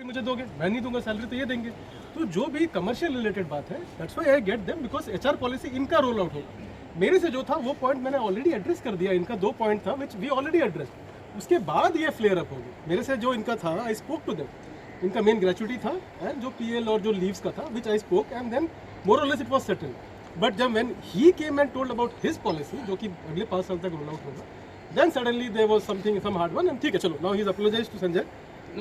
मुझे दोगे, मैं नहीं दूंगा सैलरी तो ये देंगे। तो जो भी कमर्शियल रिलेटेड बात है, that's why I get them, because HR policy इनका रोल आउट होगा। मेरे से जो था वो पॉइंट मैंने ऑलरेडी एड्रेस कर दिया, इनका 2 पॉइंट था which we already address, उसके बाद ये फ्लेयर अप हो गई। मेरे से जो इनका था I spoke to them, इनका मेन ग्रेचुटी था एंड जो पीएल और जो लीव्स का था which I spoke, and then more or less it was settled. But जब when he came and told about his policy जो कि अगले 5 साल तक रोल आउट होगा, then suddenly there was something some hard one and ठीक है चलो, now he is apologise to Sanjay.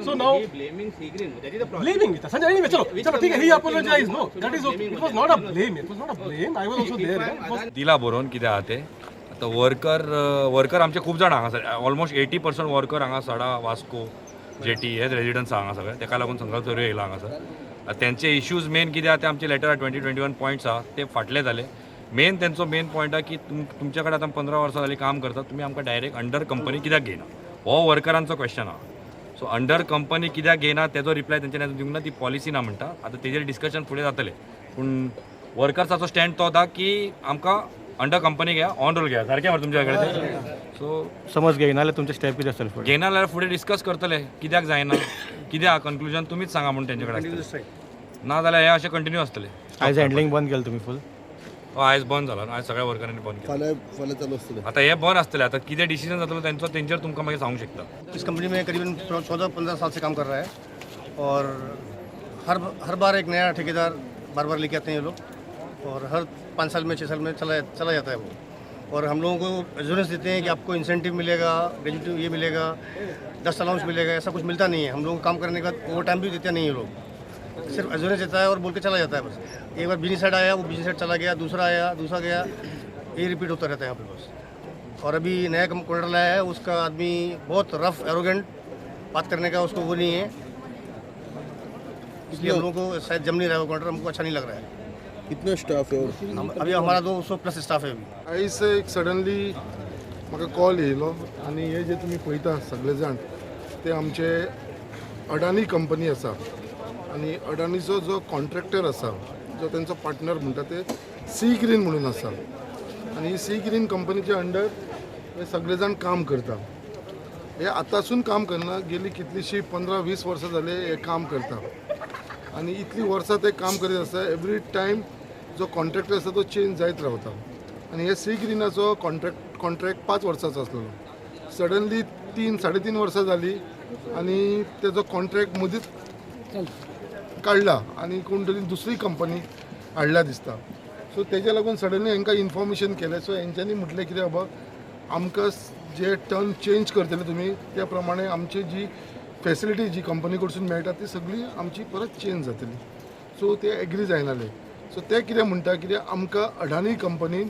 So now blaming Sea Green, that is the problem. Blaming it, Sanjay, anyway, चलो चलो ठीक है, he apologized. No, that is okay. It was not a blame. It was not a blame. I was also there. It was दिला बरोवन कितें आहा तें. आतां worker आमचे खूब जाण हांगासर, ऑलमोस्ट 80% वर्कर हांगा सडा, वास्को, जेटी हेच रेजिडंट्स आहा हांगा सगळे, तेका लागून संकल्प चोरयो येयला हांगासर. तेंचे इश्यूज मेन कितें आहा ते आमचे लेटर 2021 पॉयंट्स आहा ते फाटले जाले. मेन तेंचो मेन पॉयंट आहा की तुमचे कडेन आतां 15 वर्सां जालीं काम करता, तुमी आमकां डायरेक्ट अंडर कंपनी कित्याक घेयना, हो वर्करांचो क्वेश्चन आहा. सो अंडर कंपनी कित्याक घेयना तेजो रिप्लाय तेंच्यांनी आजून दिवंक ना, ती पॉलिसी ना म्हणटा. आतां तेजेर डिस्कशन फुडें जातलें, पूण वर्कर्साचो स्टँड तो आसा की आमकां अंडर कंपनी घेया, ऑन रोल घेया, सारकें मरे तुमच्या कडेन. सो समज घेयना जाल्यार तुमचे स्टेप कितें आसतले फुडें? घेयना जाल्यार फुडें डिस्कस करतले कित्याक जायना, कितें आहा कन्क्लुजन तुमीच सांगा म्हूण तेंचे कडेन आसतलें, ना जाल्यार हें अशें कंटिन्यू आसतलें. आयज हँडलिंग बंद केलें तुमी फूल? आयज बंद जाला, आयज सगळ्या वर्करांनी बंद केलें. फाल्यां चालू आसतलें. आतां हें बंद आसतलें, आतां कितें डिसिजन जातलो तेंचो तेंचेर तुमकां मागीर सांगूंक शकता. इस कंपनी में करीबन 14-15 साल से काम कर रहा है और हर बार एक नया ठेकेदार बार बार लेके आते हैं ये लोग, और हर 5 साल में 6 साल में चला जाता है वो। और हम लोगों को एश्योरेंस देते हैं कि आपको इंसेंटिव मिलेगा, ग्रेजुएटी ये मिलेगा, 10 अलाउंस मिलेगा, ऐसा कुछ मिलता नहीं है। हम लोगों को काम करने के बाद ओवर टाइम भी देते नहीं है लोग, सिर्फ एश्योरेंस देता है और बोल के चला जाता है बस। एक बार बिजनेस हेड आया, वो बिजनेस हेड चला गया, दूसरा आया, दूसरा गया, ये रिपीट होता रहता है यहाँ पे बस। और अभी नया कॉन्ट्रैक्टर लाया है, उसका आदमी बहुत रफ एरोगेंट बात करने का उसको वो नहीं है, इसलिए हम लोगों को शायद जम नहीं रहा है वो कॉन्ट्रैक्टर, हमको अच्छा नहीं लग रहा है। कितना स्टाफ है? और अभी हमारा 200 प्लस स्टाफ है अभी। आयज एक सडनली म्हाका कॉल येयलो आनी हे जे तुमी पळयता सगळे जाण ते आमचे अडानी कंपनी आसा आनी अडानीचो जो कॉन्ट्रॅक्टर आसा, जो तेंचो पार्टनर म्हणटा ते सी ग्रीन म्हणून आसा, आनी ही सी ग्रीन कंपनीच्या अंडर हे सगळे जाण काम करता. हे आतांसून काम करना, गेली कितलीशीं 15-20 वर्सां जाले हे काम करता आनी इतलीं वर्सां ते काम करीत आसता. एवरी टायम जो कॉन्ट्रॅक्टर आसा तो चेंज जायत रावता आनी हे सी ग्रीनाचो कॉन्ट्रॅक्ट 5 वर्सांचो आसलेलो, सडनली 3-3.5 वर्सां जालीं आनी तेजो कॉन्ट्रॅक्ट मदींच काडला आनी कोण तरी दुसरी कंपनी हाडल्या दिसता. सो तेज्या लागून सडनली हांकां इन्फॉर्मेशन केलें. सो हेंच्यांनी म्हटलें कितें बाबा आमकां जे टर्म चेंज करतले तुमी त्या प्रमाणे आमची जी फेसिलिटी जी कंपनी कडसून मेळटा ती सगळी आमची परत चेंज जातली. सो ते एग्री जायनाले. सो ते कितें म्हणटा कितें आमकां अडानी कंपनीन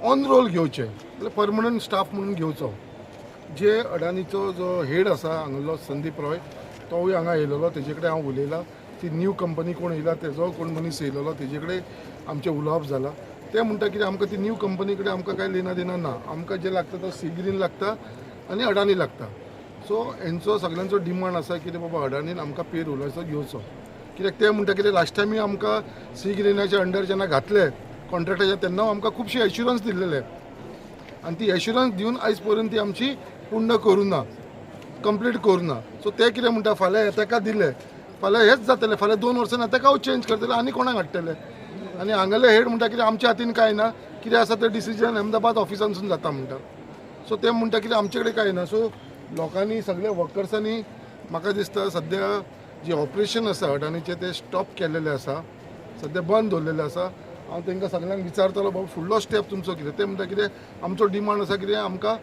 ऑन रोल घेवचें, म्हणल्यार परमनंट स्टाफ म्हणून घेवचो. जे अडानीचो जो हेड आसा हांगलो संदीप रॉय, तोवूय हांगा येयलेलो, तेजे कडेन हांव उलयलां. ती न्यू कंपनी कोण येयला तेजो कोण मनीस येयलेलो, तेजे कडेन आमचें उलोवप जालां. ते म्हणटा कितें आमकां ती न्यू कंपनी कडेन आमकां कांय लेना देना ना, आमकां जें लागता तो सी ग्रीन लागता आनी अडानी लागता. सो हेंचो सगळ्यांचो डिमांड आसा कितें बाबा अडानीन आमकां पे रोलाचो घेवचो, कित्याक ते म्हणटा कितें लास्ट टायमूय आमकां सी ग्रीनाच्या अंडर जेन्ना घातले कॉन्ट्रॅक्टाच्या तेन्ना आमकां खुबशे एश्युरन्स दिल्लेले आनी ती एश्युरन्स दिवन आयज पर्यंत ती आमची पूर्ण करूं ना, कंप्लीट करूं ना. सो ते कितें म्हणटा फाल्यां ताका दिले, फाल्यां हेंच जातलें, फाल्यां 2 वर्सां ताका चेंज करतले आनी कोणाक हाडटले. आनी हांगेले हेड म्हणटा कितें आमच्या हातीन कांय ना, कितें आसा तें डिसिजन अहमदाबाद ऑफिसांसून जाता म्हणटा. सो ते म्हणटा कितें आमचे कडेन कांय ना. सो लोकांनी सगळ्या वर्कर्सांनी म्हाका दिसता सद्या जे ऑपरेशन आसा अडानीचें तें स्टॉप केल्लेलें आसा, सद्या बंद दवरलेलें आसा. हांव तांकां सगळ्यांक विचारतलो बाबा फुडलो स्टेप तुमचो कितें, ते म्हणटा कितें आमचो डिमांड आसा कितें आमकां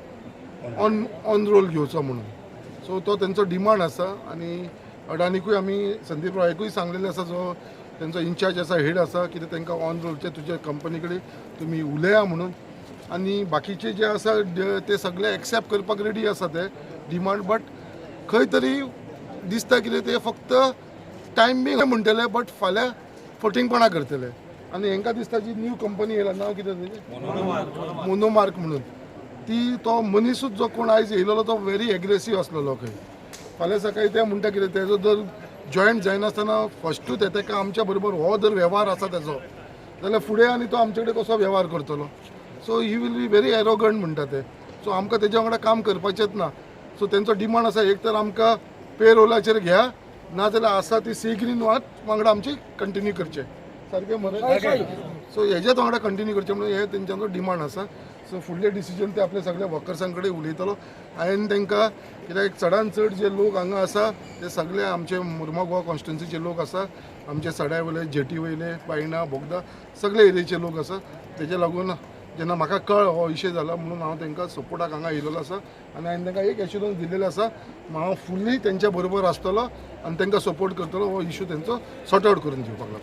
ऑन रोल घेवचो म्हणून. सो तो तेंचो डिमांड आसा आनी अडानीकूय आमी संदीप रॉयकूय सांगलेलें आसा, जो तेंचो इन्चार्ज आसा, हेड आसा, कितें तांकां ऑन रोलचे तुज्या कंपनी कडेन तुमी उलया म्हणून. आनी बाकीचे जे आसा ते सगळे एक्सेप्ट करपाक रेडी आसा ते डिमांड, बट खंय तरी दिसता कितें ते फक्त टायम बी म्हणटले, बट फाल्यां फटींगपणां करतले. आनी हेंकां दिसता जी न्यू कंपनी येयला, नांव कितें तेजें, मोनोमार्क म्हणून, ती तो मनिसूच जो कोण आयज येयलेलो तो व्हेरी एग्रेसीव आसलेलो खंय. फाल्यां सकाळीं ते म्हणटा कितें तेजो जर जॉयंट जायनासतना फस्टूच ताका आमच्या बरोबर हो जर वेव्हार आसा तेजो जाल्यार फुडें आनी तो आमचे कडेन कसो वेव्हार करतलो. So he will be very arrogant म्हणटा ते. सो आमकां तेज्या वांगडा काम करपाचेंच ना. सो तेंचो डिमांड आसा एक तर आमकां पे रोलाचेर घ्या, नाजाल्यार आसा ती सी ग्रीन वांगडा आमची कंटिन्यू करचे सारकें मरे. सो हेज्याच वांगडा कंटिन्यू करचें म्हणून हे तेंच्यांचो डिमांड आसा. सो फुडले डिसिजन ते आपले सगळे वर्कर्सां कडेन उलयतलो. हांवें तांकां कित्याक चडान चड जे लोक हांगा आसा ते सगळे आमचे मुर्मो गोवा कॉन्स्टिट्युन्सीचे लोक आसा, आमचे सड्या वयले, जेटी वयले, बायणा, बोगदा सगळे एरियेचे लोक आसा. तेजे लागून जेन्ना म्हाका कळ हो इशू जाला म्हणून हांव तांकां सपोर्टाक हांगा येयलेलो आसा आनी हांवें तांकां एक एश्युरन्स दिलेलो आसा, हांव फुल्ली तेंच्या बरोबर आसतलो आनी तांकां सपोर्ट करतलो, हो इशू तेंचो सॉर्ट आवट करून दिवपाक लागलो.